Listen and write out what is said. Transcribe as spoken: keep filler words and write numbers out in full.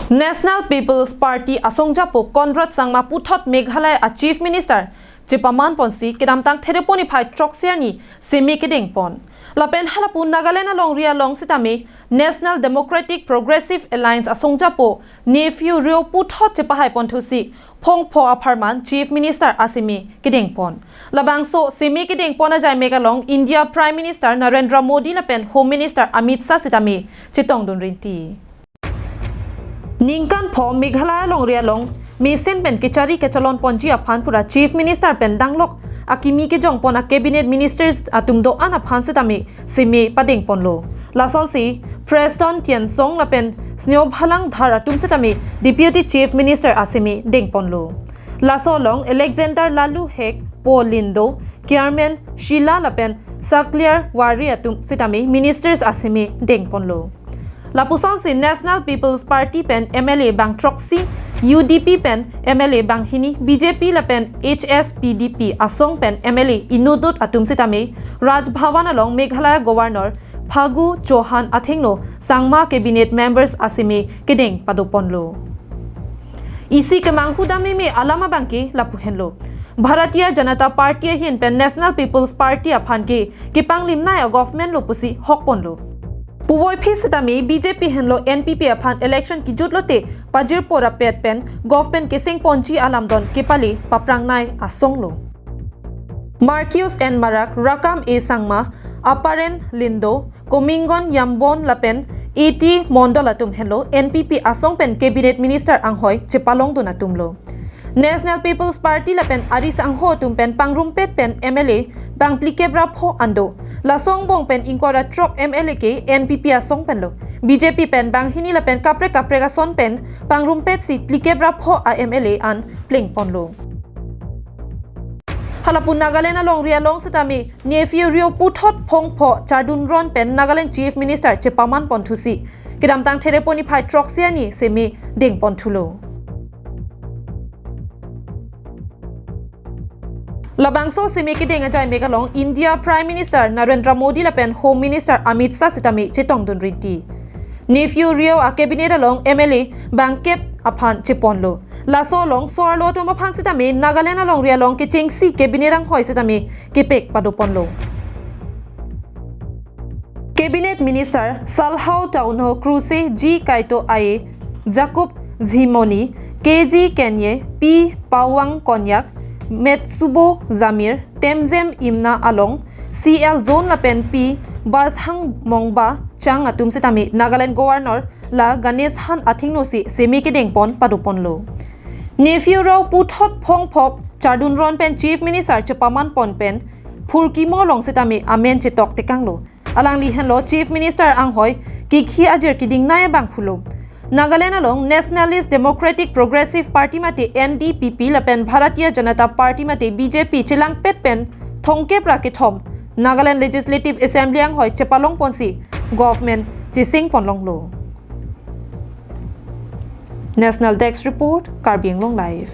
National People's Party asongjapo Conrad Sangma puthot Meghalaya a Chief Minister chepaman ponsi kedamtang Thedeponi phai throksi arni seme kedeng pon. Lapen halapu Nagaland alongri along sitame National Democratic Progressive Alliance asongjapo Neiphiu Rio puthot chepahai ponthusi phongpho apharman Chief Minister aseme kedeng pon. Labangso seme kedeng pon ajai mek along India Prime Minister Narendra Modi lapen Home Minister Amit Shah sitame chetongdun rinti. Ningkan pho Meghalaya alongri along mesen pen kechari kechalon ponji aphan pura Chief Minister pen danglok akimi kejong pon a Cabinet Ministers atum do-an aphan sitame seme padeng ponlo. Lasonsi Prestone Tynsong lapen Sniawbhalang Dhar atum sitame Deputy Chief Minister aseme deng ponlo. Laso along Alexander Laloo Hek, Paul Lyngdoh, Chairman Shylla lapen Sacklyer Warjri atum sitame Ministers aseme deng ponlo. Lapusonsi National People's Party pen M L A bang throksi, U D P pen M L A bang hini, B J P lapen H S P D P asong pen M L A inutnut atum sitame Raj Bhavan along Meghalaya Governor Phagu Chauhan athengno Sangma Cabinet Members aseme kedeng pado ponlo. Isi kemanghu dam meme alam abangke lapu henlo. Bharatiya Janata Party ahin pen National People's Party aphan ke kepanglimnei a government lo pusi hok ponlo. Puvoiphit sitame B J P henlo N P P aphan election kijut lote pajirpo rapet pen government keseng ponji alam don kepale paprangnei asong lo. Marcuise N Marak, Rakam A Sangma, Aparan Lyngdoh, Komingon Yambon lapen A T Mondol atum henlo N P P asong pen Cabinet Minister anghoi chepalongdun atum lo. National People's Party lapen arisangho atum pen pangrumpet pen M L A bang phlikep ra pho an do. Laso angbong pen ingkoi ra throk M L A ke N P P asong pen lo. B J P pen bang hini lapen kaprek kaprek ason pen pangrumpetsi phlikep ra pho a M L A an pleng ponlo. Halapu Nagaland alongri along sitame Neiphiu Rio puthot phongpho chardun ron pen Nagaland Chief Minister chepaman ponthusi kedamtang Thedeponi phai throksi arni seme deng ponthulo. Labangso seme kedeng ajai mek along India Prime Minister Narendra Modi lapen Home Minister Amit Shah sitame chetongdun rinti. Neiphiu Rio a Cabinet along M L A bang kep aphan cheponlo. Laso along so-arlo atum aphan sitame Nagaland alongri along kechengsi Cabinet anghoi sitame kepek pado ponlo. Cabinet Minister Salhau Taunho Kruse, G Kaito Aye, Jacob Zhimoni, K G Kenye, P Pawang Konyak, Metsubo Jamir, Temjem Imna along, C L Zone lapen P Bashang Mongba Chang atum sitame Nagaland Governor la Ganesh Han athengno si seme kedeng pon pado ponlo. Neiphiu Rio puthot phongpho chardun ron pen Chief Minister chepaman pon pen phurkimo along sitame amen chetok tekanglo. Alangli henlo Chief Minister anghoi kikhi ajir kedingnei abang pulo. Nagaland along Nationalist Democratic Progressive Party mate N D P P lapen Bharatiya Janata Party mate B J P chelangpet pen thomkep ra kethom Nagaland Legislative Assembly anghoi chepalong ponsi government cheseng ponlonglo. National Desk Report, Karbi Anglong Live.